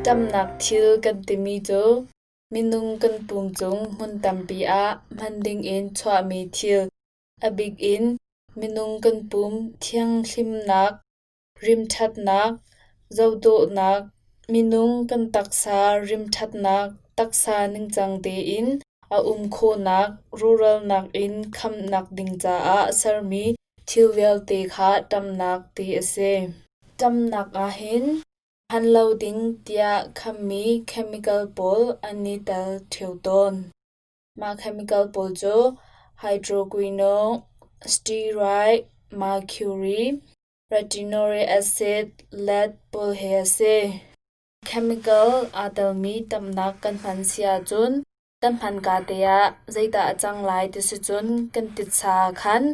Ṭamnak thil kan timi cu minung kan pum cung hmun tampi ah hman dingin chuahmi thil, a bik in minung kan pum thianghlimnak, rimṭhatnak, zohdawhnak, minung kan taksa rimṭhatnak, taksa ningcang tein a um khawhnak, rawhralnak in khamnak ding caah sermi thil vialte kha ṭamnak ti a si. Ṭamnak ahhin hman lo ding tiah khammi chemical pawl an i tel ṭheo tawn. Mah chemical pawl cu hydroquinone, steroid, mercury, retinoic acid, lead pawl he a si. Chemical aa telmi tamnak kan hman si ahcun kan hmanka te ah zeidah a cang lai ti si cun kan titsa khan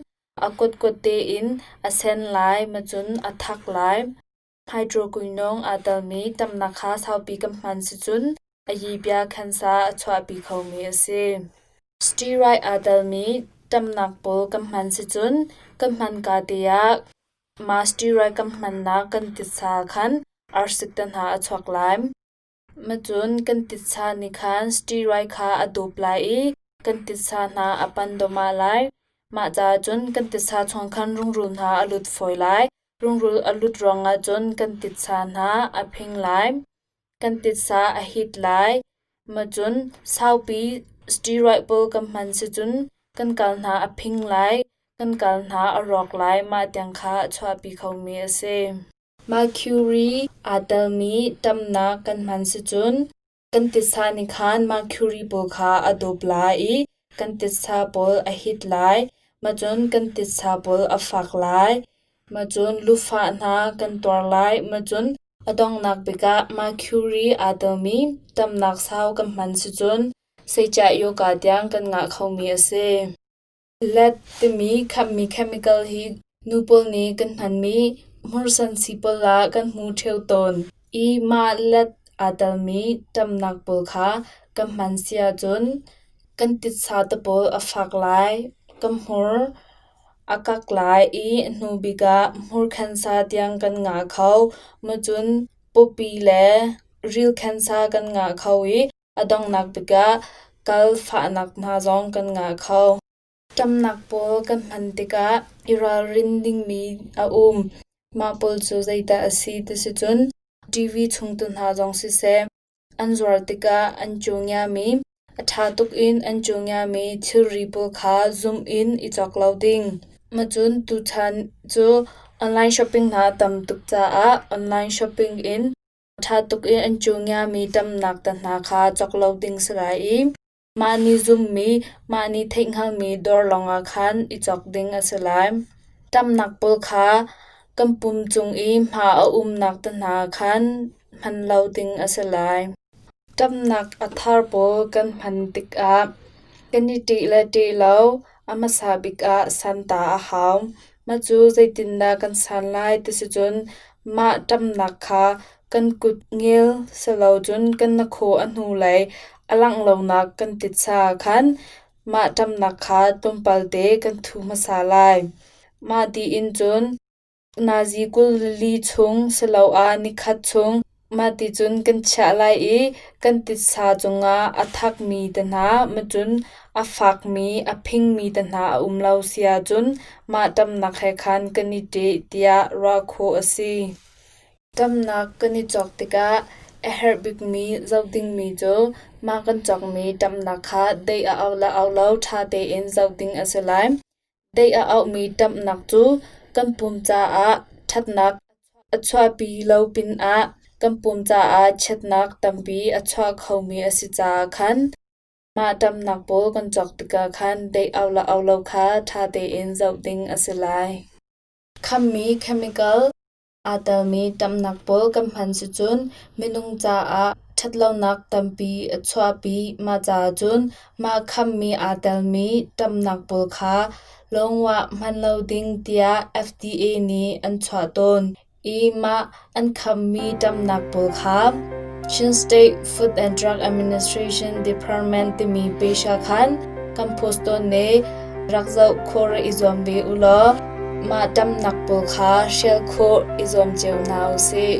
a kuatkuat tein a sen lai, macun a thak lai. Hydroquinone aa telmi tamnak kha saupi kan hman si cun a yipia khensa a chuahpi khomi a si. Steroid aa telmi tamnak pawl kan hman si cun kan hmanka te ah mah steroid kan hmannak kan titsa khan arsik te hna a chuak lai. Macun kan titsa nih khan steroid kha a dawp lai i kan titsa hna a pan dawmah lai. Mah caah cun kan titsa chung khan rungrul hna a lut fawi lai. Rungrul a lut ruangah cun kan titsa hna a phing lai. Kan titsa a hit lai. Macun saupi steroid pawl kan hman si cun kan kal hna a phing lai. Kan kal hna a rawk lai. Mah tiang kha a chuahpi khomi a si. Mercury aa telmi ṭamnak kan hman si cun kan titsa nih khan mercury pawl kha a dawp lai i kan titsa pawl a hit lai. Macun kan titsa pawl a fak lai. Macun lufah hna kan tuar lai. Macun a donghnak bik ah mercury aa telmi ṭamnak sau kan hman si cun seicah yoga tiang kan ngah khomi a si. Lead timi khammi chemical hi nu pawl nih kan hmanmi hmursan sii pawl ah kan hmu ṭheo tawn i mah lead aa telmi ṭamnak pawl kha kan hman si ahcun kan titsa te pawl a fak lai, kan hmur a kak lai i hnu bik ah hmur khensa tiang kan ngah kho. Macun pawpi le ril khensa kan ngah kho i a donghnak bik ah kal fahnak hna zong kan ngah kho. Ṭamnak pawl kan hman tikah i ralrin dingmi a um. Mah pawl cu zeidah a si ti si cun TV chung tu hna zong siseh, an zuar tikah an cungiami, a ṭha tuk in an cungiami thilri pawl kha zum in i cawk lo ding. Macun tuchan cu online shopping hna a tam tuk caah online shopping in Ṭha tuk in an cungiami ṭamnak te hna kha cawk lo ding si lai i mah nih zummi, mah nih theihhngalhmi dawr lawngah khan i cawk ding a si lai. Ṭamnak pawl kha kan pum cung i hma a umnak te hna khan hman lo ding a si lai. Ṭamnak a thar pawl kan hman tikah kan i ṭih le ṭih lo a hmasa bik ah santa a hau. Mah cu zeitindah kan san lai ti si cun mah ṭamnak kha kan kut ngel si lo cun kan hnakhaw a hnulei a langh lonak kan titsa ah khan mah ṭamnak kha tlawmpal te kan thuh hmasa lai. Mah dih in cun Nazi 24 chung siloah nikhat chung mahticun kan chiah lai i kan titsa cungah a thakmi te hna, macun a fakmi, a phingmi te hna a um lo si ahcun mah ṭamnak he khan kan i ṭeh tiah ruah khawh a si. Ṭamnak kan i cawk tikah a herh bikmi zoh dingmi cu mah kan cawkmi ṭamnak kha deih a auh le auh lo ṭha tein zoh ding a si lai. Deih a auhmi ṭamhnak cu kan pum caah ṭhatnak a chuahpi lo pinah kan pum caah chiatnak tampi a chuah khomi a si caah khan mah ṭamhnak pawl kan cawk tikah khan deih auh le auh lo kha ṭha tein zoh ding a si lai. Khammi chemical Aa telmi ṭamhnak pawl kan hman sicun minung caah ṭhatlonak tampi a chuahpi. Mah caah cun mah khammi aa telmi ṭamhnak pawl kha lawngwah hman lo ding tiah FDA nih an chuah tawn i mah an khammi ṭamhnak pawl kha Chin State Food and Drug Administration Department timi page ah khan kan post tawn i rak zoh khawh rak i zuam ve u law mah ṭamnak pawl kha hrial khawh i zuam cio hna u sih.